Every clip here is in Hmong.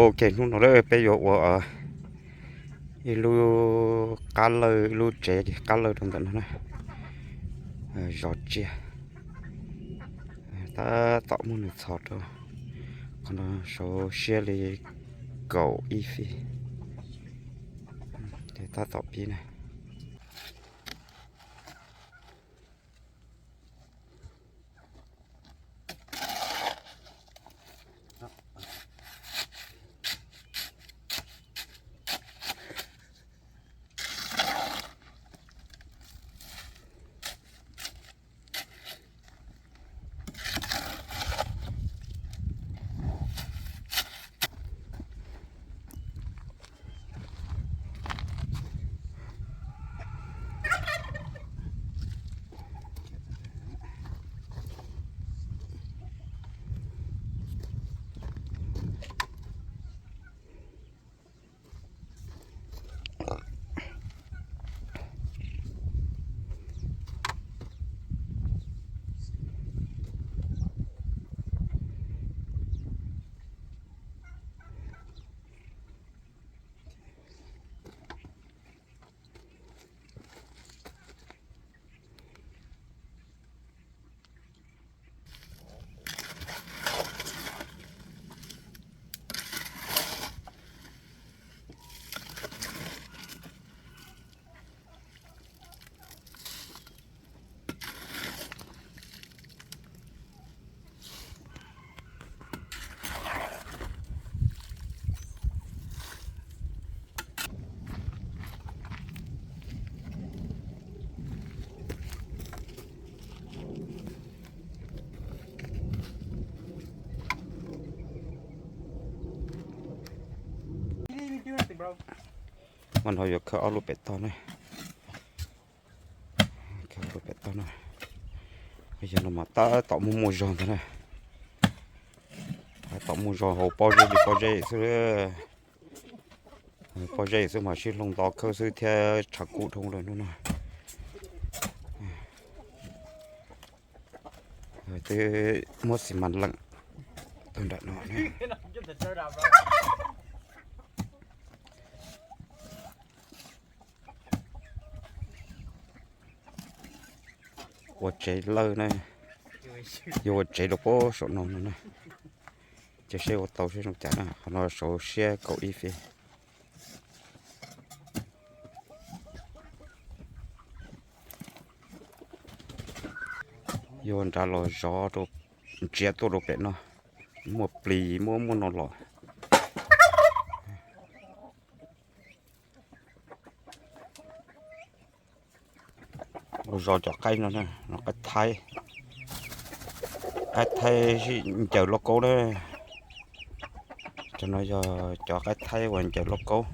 Ok, hnub no peb yuav ua ib lub qab lawj, ib lub tsev qab lawj rau ntawm no na. Zov tsiaj, tab tom muaj nws txhos rau qhov no, saud siab li kaum ib feet, tab tom pib na. Mas no yuav khawb ob lub pem toj na. Khawb ob lub pem toj na. Yog no mas tab tom muaj muaj zog ntag na. Tab tom muaj zog hauv pob zeb li pob zeb xwb. Pob zeb xwb mas sib hloov nto khawb xwb thiab tshav kub dhau lawm hnub no. Twb muab xi mas leem tau nram no. Ua tsev lawj na, yuav ua tsev rau pob saum no no na. Ces seb ua tau seb zoo cas na, qhov no saud siab kaum ib feet. Yuav nrad los zov rau, ntsiav tuaj rau pem no, muaj plis muaj muaj no los. Ua zov cov qaib no, no qaib thaib, qaib thaib ncaws lauj kaub na. Cov no yog cov qaib thaib uas ncaws lauj kaub,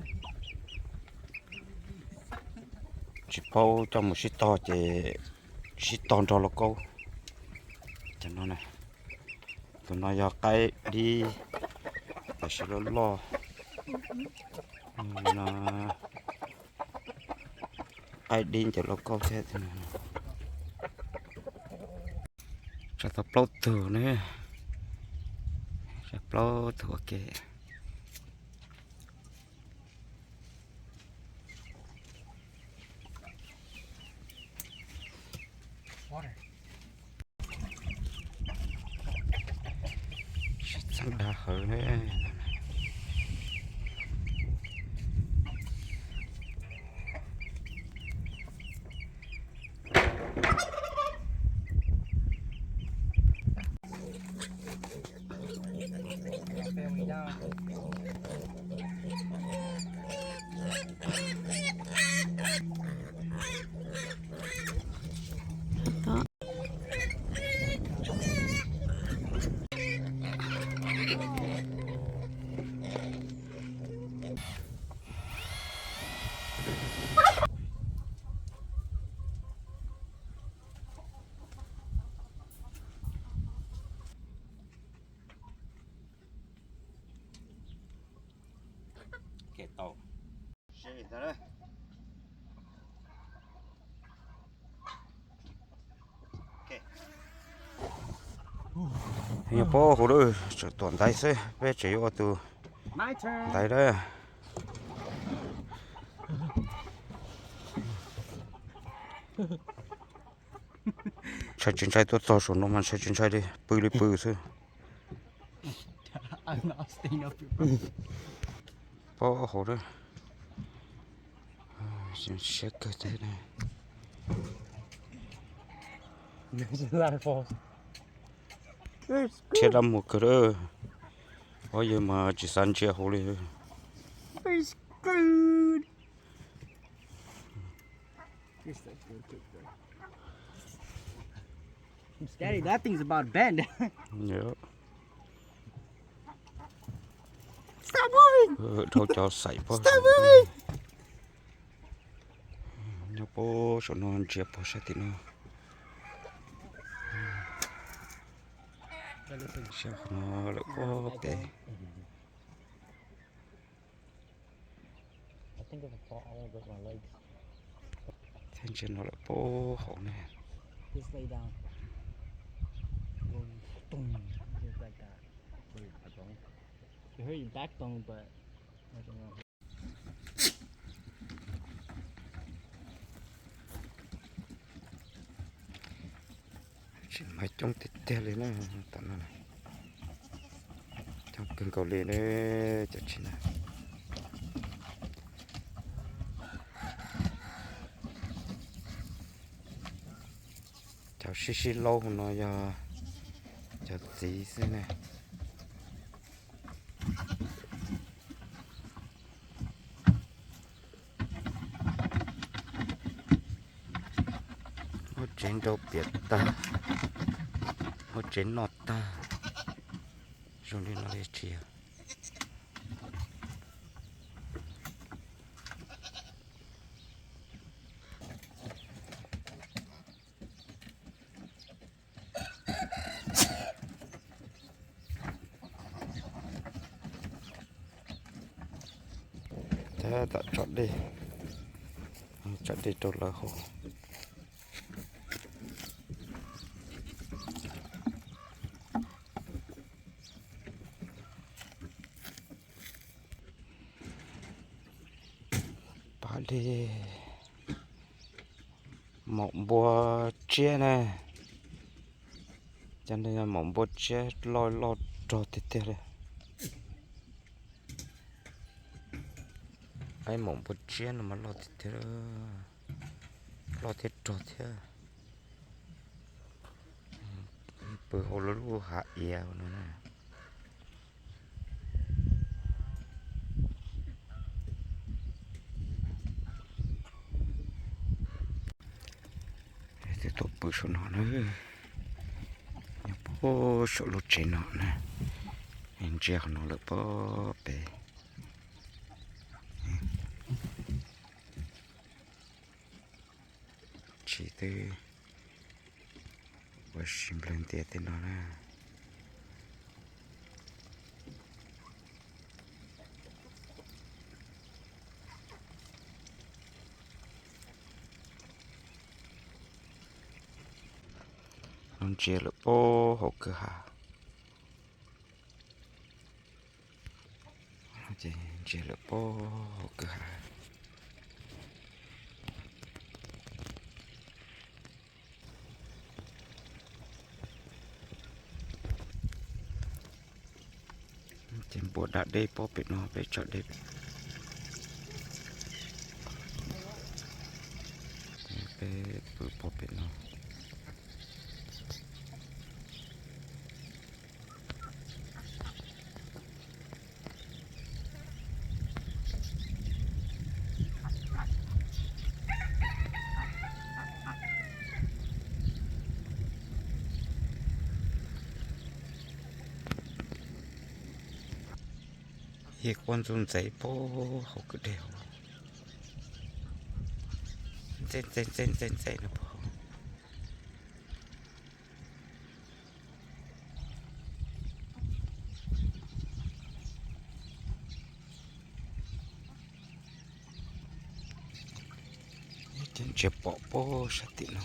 tsis paub coj mus sib tog ces sib tog nrog lauj kaub. Cov no, tus no yog qaib dib, tam sim loj loj. Qaib dib ncaws lauj kaub thiab. Tsam tau plaub tug ne, tsam plaub tug ua ke. Sib txeeb dag hawv ne. Yog pob hauv lawm, tseem tuam ntaiv xwb, peb tseem yuav ua tus Ntaiv lawm. Ntshai tsis ntshai, tuaj txog saum no mas ntshai tsis ntshai li, pw li pw xwb. Pob hauv lawm. Siab kawg thiab. Rhiab lab muag kawg lawm. Ob yawg mas tsis xav ntsia hauv li. Daddy, that thing's about to bend. Yep. Stop moving! Dhau cov xaim pob. Stop moving! Nyob puag saum no ntsia puag sab tim no. Sab no lawm puag pem. Thiab ntsia no lawm puag hauv ne. Tsis mas coob tiag tiag li na, tam no coob kawg nkaus li na, cov tshis na. Cov sib sib laub hauv no yog cov txiv xwb ne. Muab tsev nrau piam tag, muab tsev noj tag, zoo li no li tsis yog. Tab tom tso dej, tso dej rau lawv haus. Pab li maum npua tsiab na, cov no yog maum npua tsiab loj loj rog tiag tiag li. Qaib maum npua tsiab no mas loj tiag tiag, loj thiab rog thiab. Pw hauv lub hav iav no na. Twb tuaj pw saum no na, nyob puag saum lub tsev no na, ntsia qhov no lawm puag pem. Tshis twb ua si nplawg ntias tej no na. Ntsia lawm puag hauv kwj ha. Ces ntsia lawm puag hauv kwj ha. Ces npua da dej puag pem no, peb tso dej, peb pw puag pem no. Yog quaj ntxuj ntxev puag hauv kwj deg, ntxev ntxev ntxev ntxev ntxev no puag hauv. Ces ntsia pom puag sab tim no.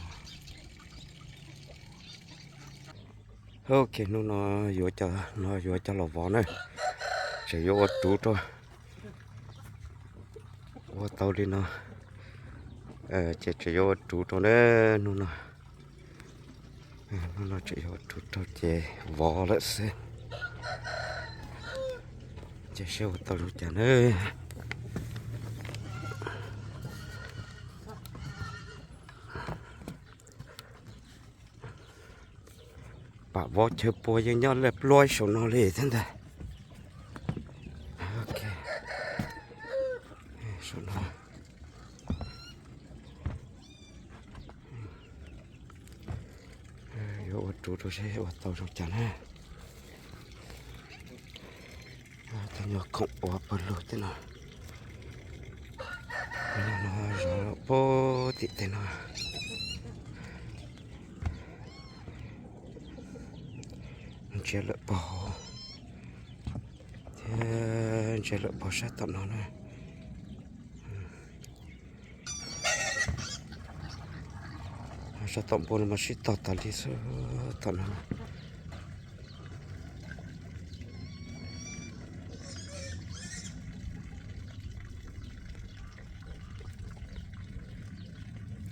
Ok, hnub no yuav cov no yuav coj los vov na. Tseem yuav ua ruv rau, ua tau li no ces tseem yuav ua ruv rau na. Hnub no, hnub no tseem yuav ua ruv rau ces vov lawm xwb. Ces seb ua tau zoo cas na. Pam vov chaw pua yeej nyob laj pluab saum no li thiab ntag. Saum no yuav ua ruv rau seb ua tau zoo cas na. Tej nyuag khoom ua pawg lug tej no, no zov puag tim tej no. Ntsia lawm puag hauv thiab ntsia lawm puag sab tom no na. Sab tom npua no mas sib tog tas li xwb tom no.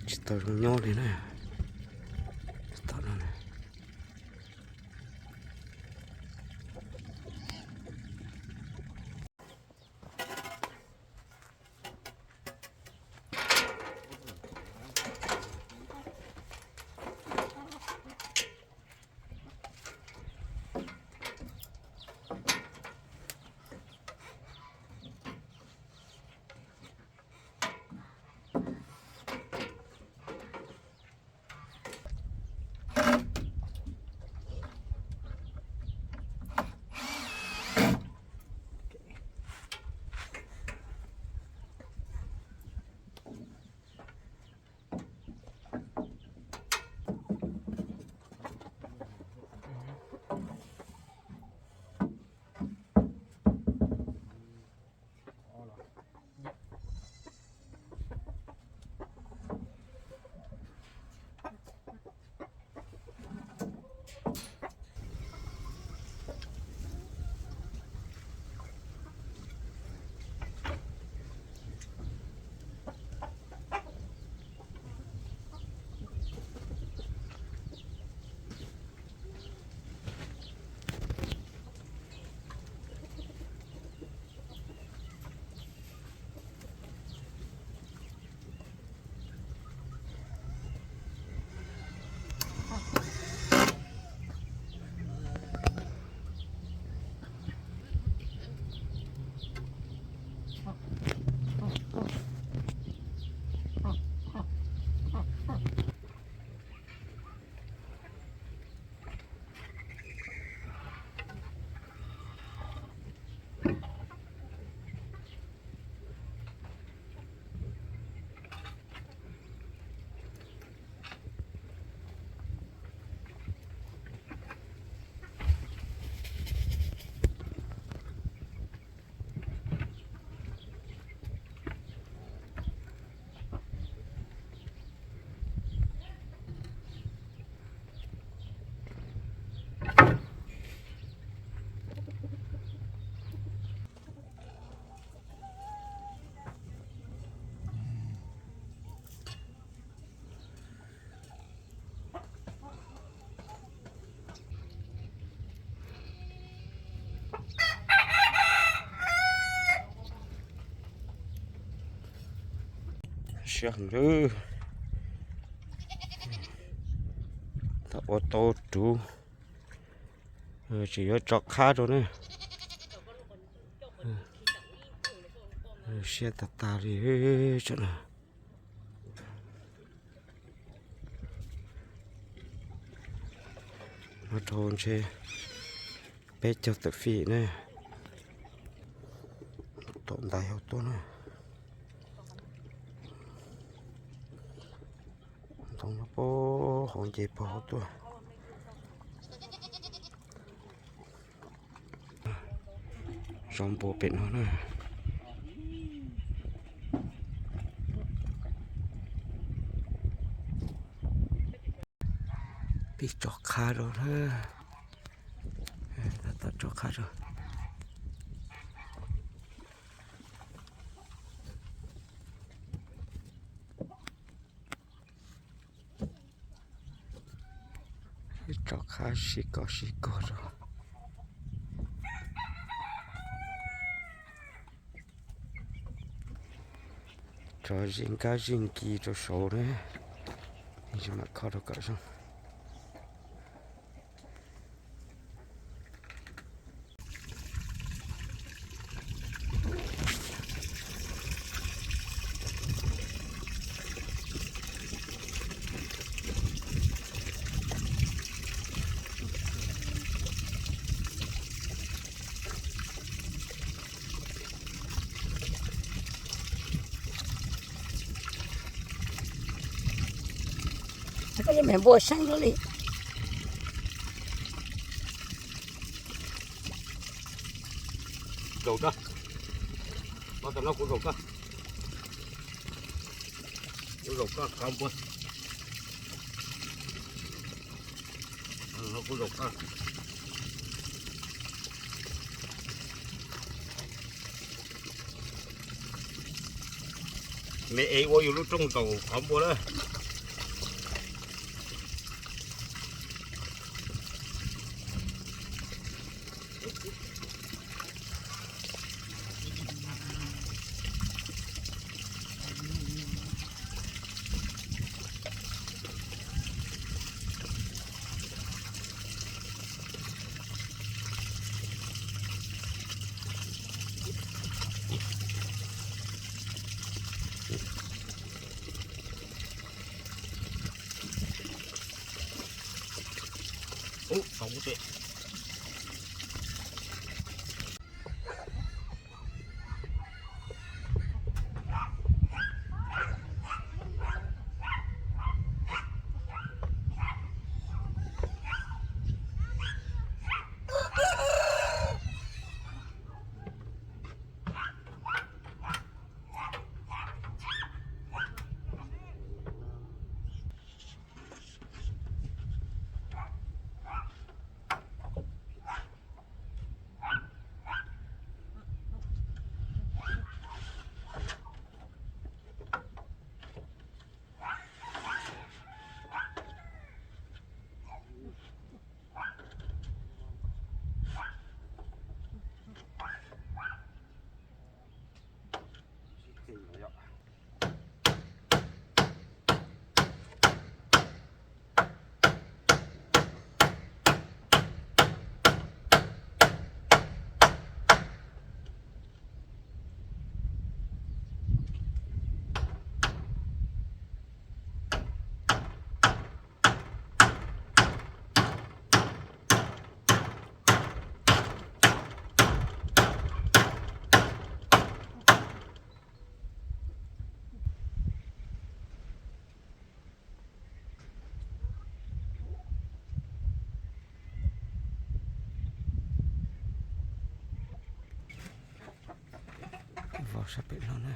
Tsis tau zoo nyob li na. Tom no na. Siab heev lawm. Tau ua tau ruv, tseem yuav tso qhab rau na. Siab tag tag li tsam no. Noj rau ntshe peb caug tawm fij na. Tom ntaiv hauv tuaj na. Ntoo nyob puag hauv nce puag hauv tuaj. Zov npua pem no na. Pib tso qhab rau na. Tab tom tso qhab rau. Rov qab sib koj sib kog rau. Rov zij nkab zij nkis rau saud na, mam kho rau kom zoo. Koj li me npua seej luaj li. Zaum koj, koj tam no kuv zaum koj, kuv zaum koj qhov npua, kuv zaum koj. Me ev ua yus lub rooj nkaus qhov npua lawm. Ub, tau ub teb. Vov sab pem no na.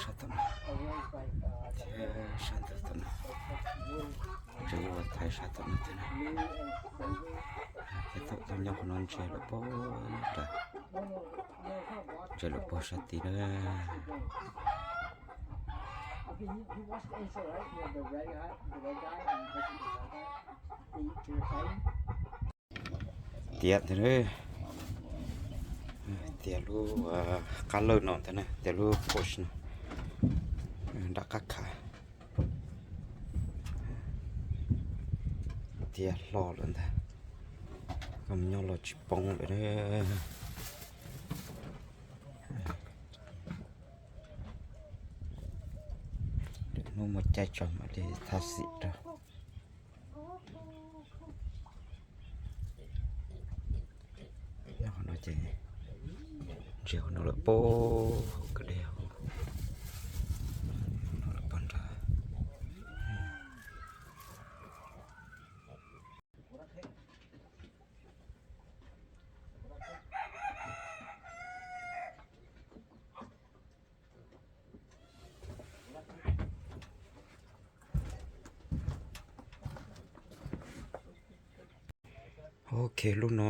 Sab tom no, thiab sab ntawd tom no, ntshe yuav ua thaiv sab tom no thiab na. Ces thaum twg nyob qhov no ntsia lawm puag nrad, ntsia lawm puag sab tid na. Tiav ntag, tiav lub qab lawj no ntag na, tiav lub porch no, nram qab khav. Tiav hlo lawm ntag, koj mus nyob los tsis poob lawm na. Lwm hnub muaj caij tso mam li thaj xim rau. Nyob qhov no ces ntsia qhov no lawm puag hauv kwj deg hauv, no lawm puag nrad. Ok, lub no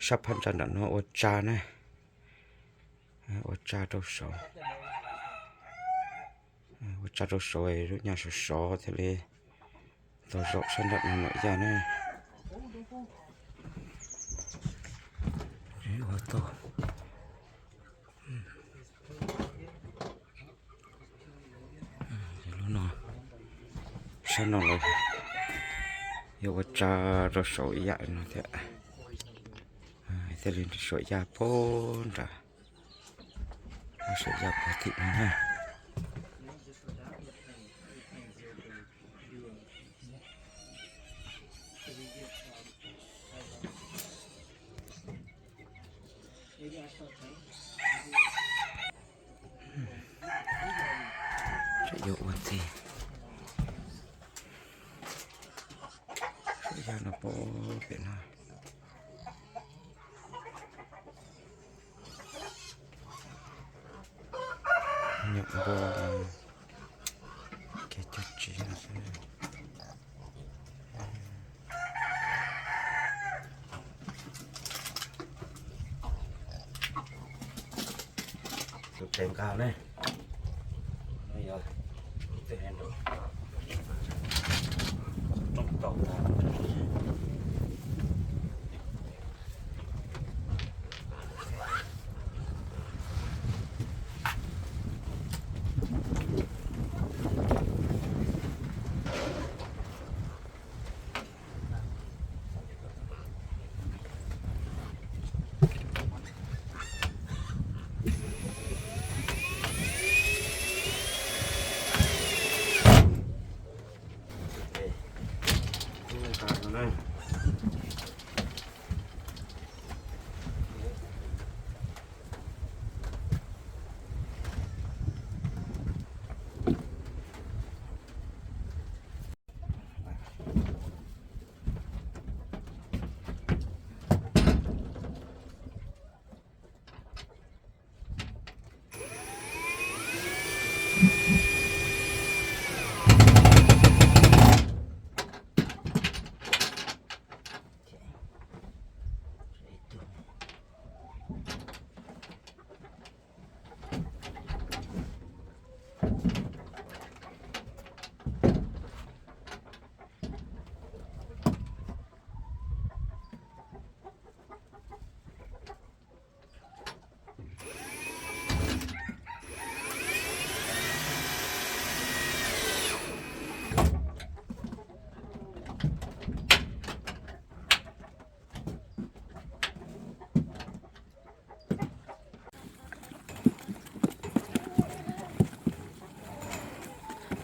sab phab ntsa nram no ua tsa na, ua tsa rau saud, ua tsa rau saud, lub nyaj sov sov thiaj li tau zaum sab nram no mam yaj na. Ua tau. Lub no, sab no los yog ua tsa rau saum ib yam no thiab, thiaj li saum yaj puag nrad, saum yaj puag tim no na. Tseem yuav ua ntxiv, saum yaj no puag pem no. Nyuam npua kev cog tsis no xwb. Tus tes nqa ne, no yog tus tes nqa rooj tau tag.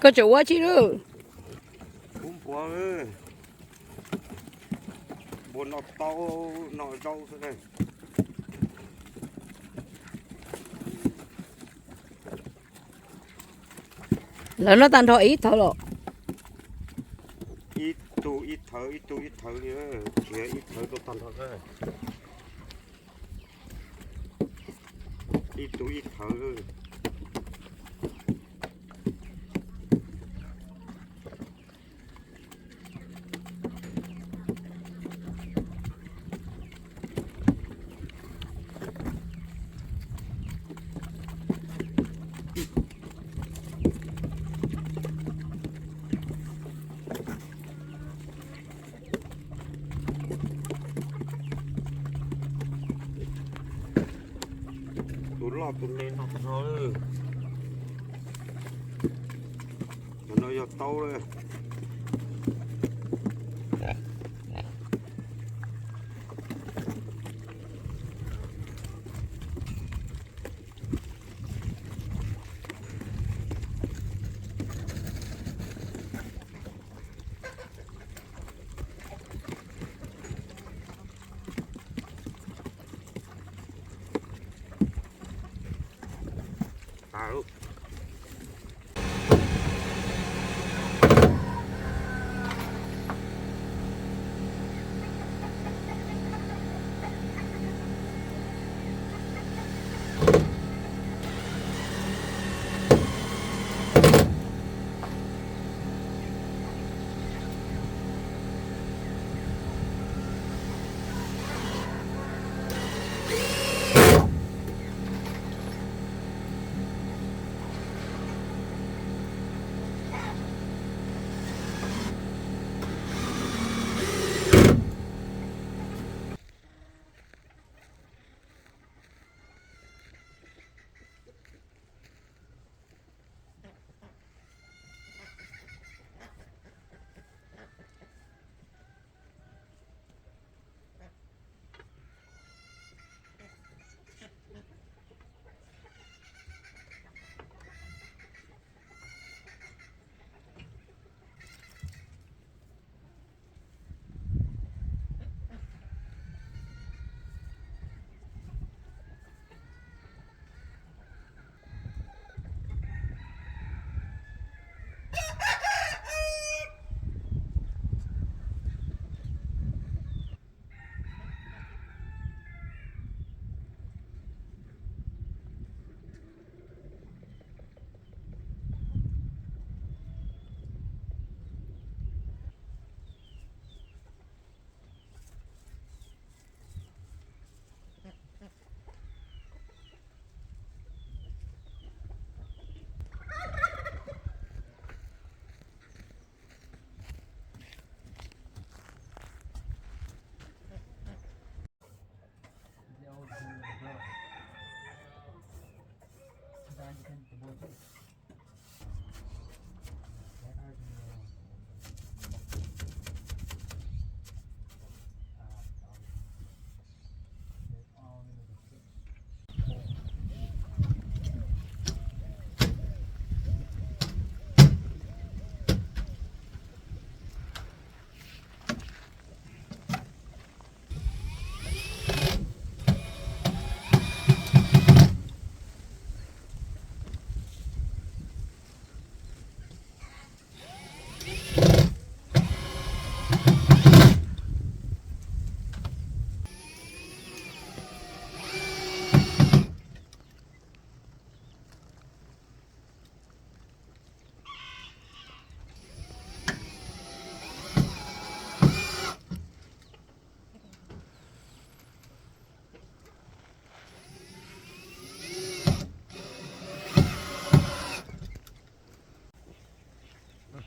Koj tseem ua tsi lawm? Ub npua, npua noj taub noj zaub xwb. Lawv noj tag nrho ib thawv los? Ib tug ib thawv, ib tug ib thawv li, txiav ib thawv rau tag nrho xwb. Ib tug ib thawv. Tus loj tus me no no, cov no yog taub lawm.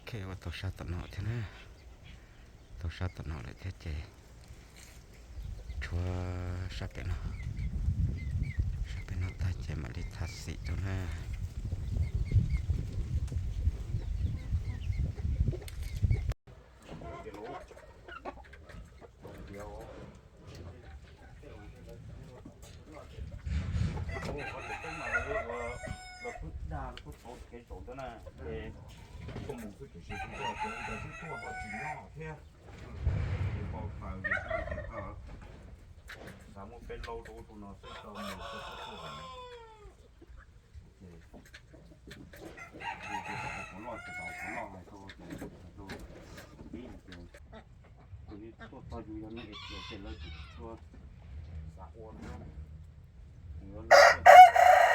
Ok, ua tau sab tom no thiab na. Tau sab tom no lawm thiab ces tshuav sab pem no, sab pem no tag ces mam li thas xim rau na. Lawv kuj dag, lawv kuj thov kev zaum ntawd na, ces tuaj mus xwb tiam sis kuv tuaj ces ib co xwb tuaj ho tsis nyob thiab. Ces pau taws ces xwb ces koj xav muaj peb laub rau ub rau no xwb tau mus tau xwb tuaj. Ces kuv loj ces tau kuv loj hais rau ces hais rau tib ces tus li tuaj txog yus yog neeg es ces lawv tsis tshua xav ua no. Yus yog neeg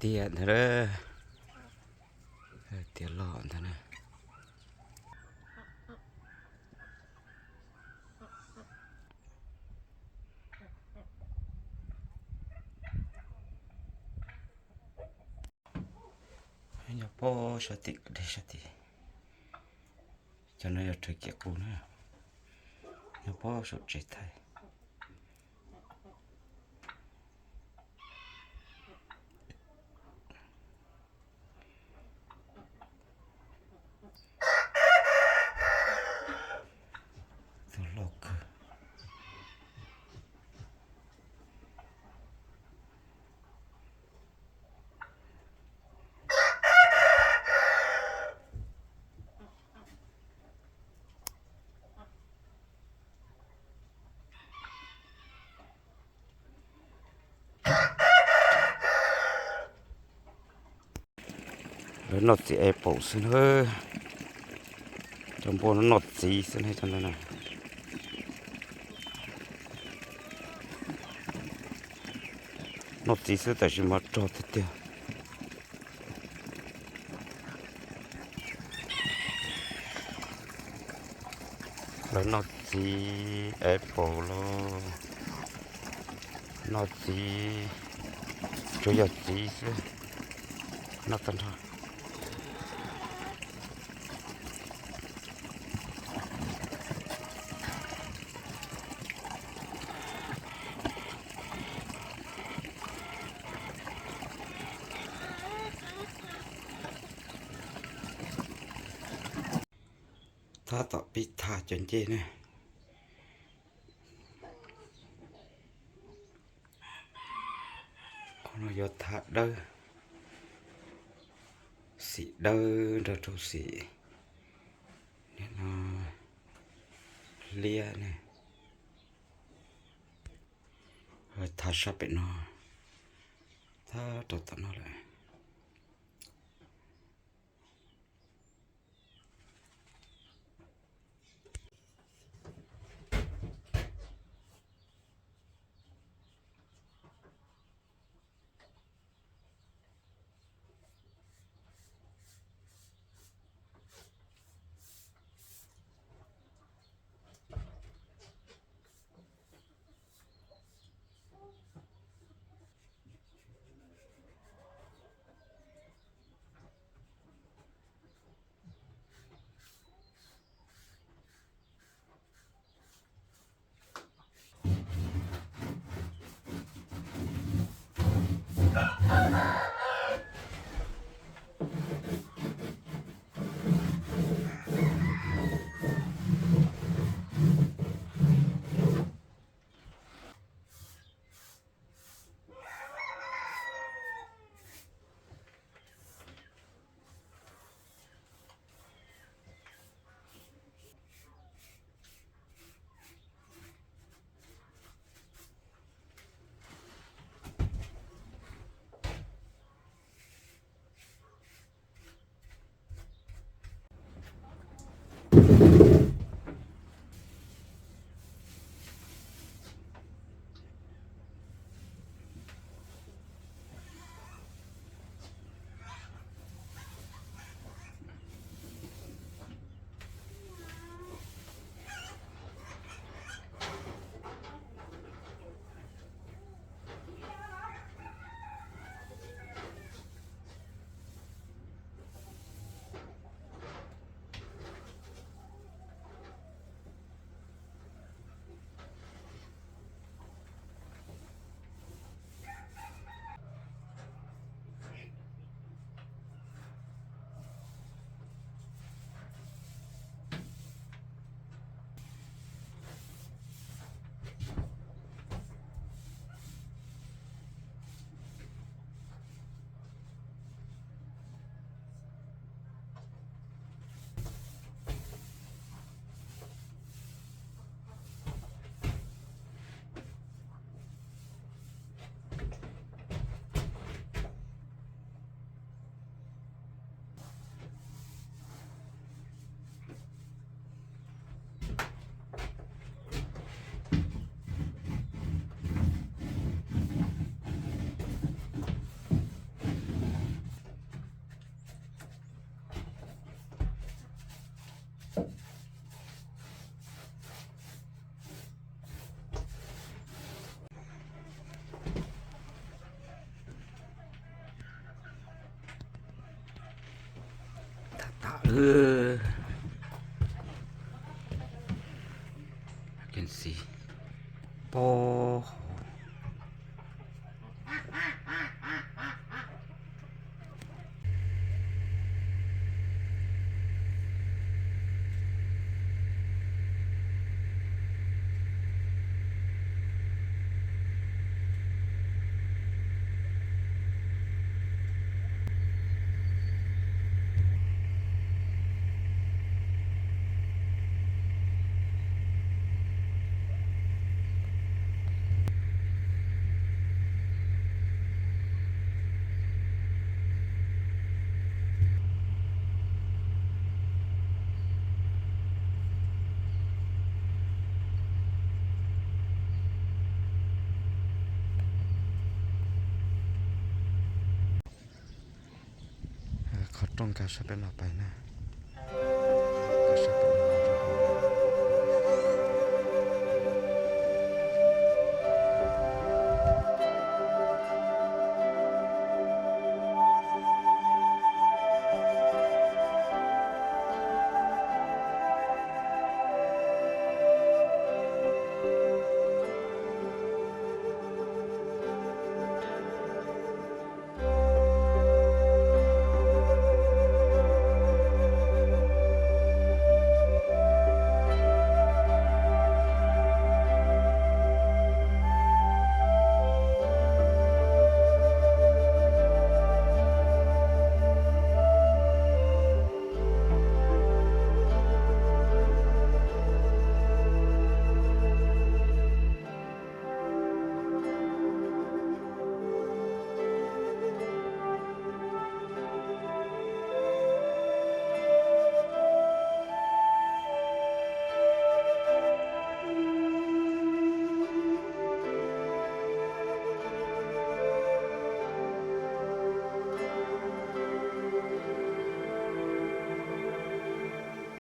Tiag ntag, tiag loj ntag na. Nyob pob sab tim, deb sab tim. Cov no yog raws kiab qus na, nyob pob saum tsev thaij. Tus loj kawg. Lawv noj txiv apple xwb na. Cov npua no noj txiv xwb na, cov ntawd na. Noj txiv xwb tab sis mas rog tiag tiag. Lawv noj txiv apple los noj txiv, tsuas yog txiv xwb, noj tag nrho. Tab tom pib tha cov ncej ne. Qhov no yuav tha dawb, xim dawb nrog rau xim, nim no liab ne. Tha sab pem no, tab rau tom no lawm. Can see. Pob hauv. Qhov rooj nkag sab peb no pais na.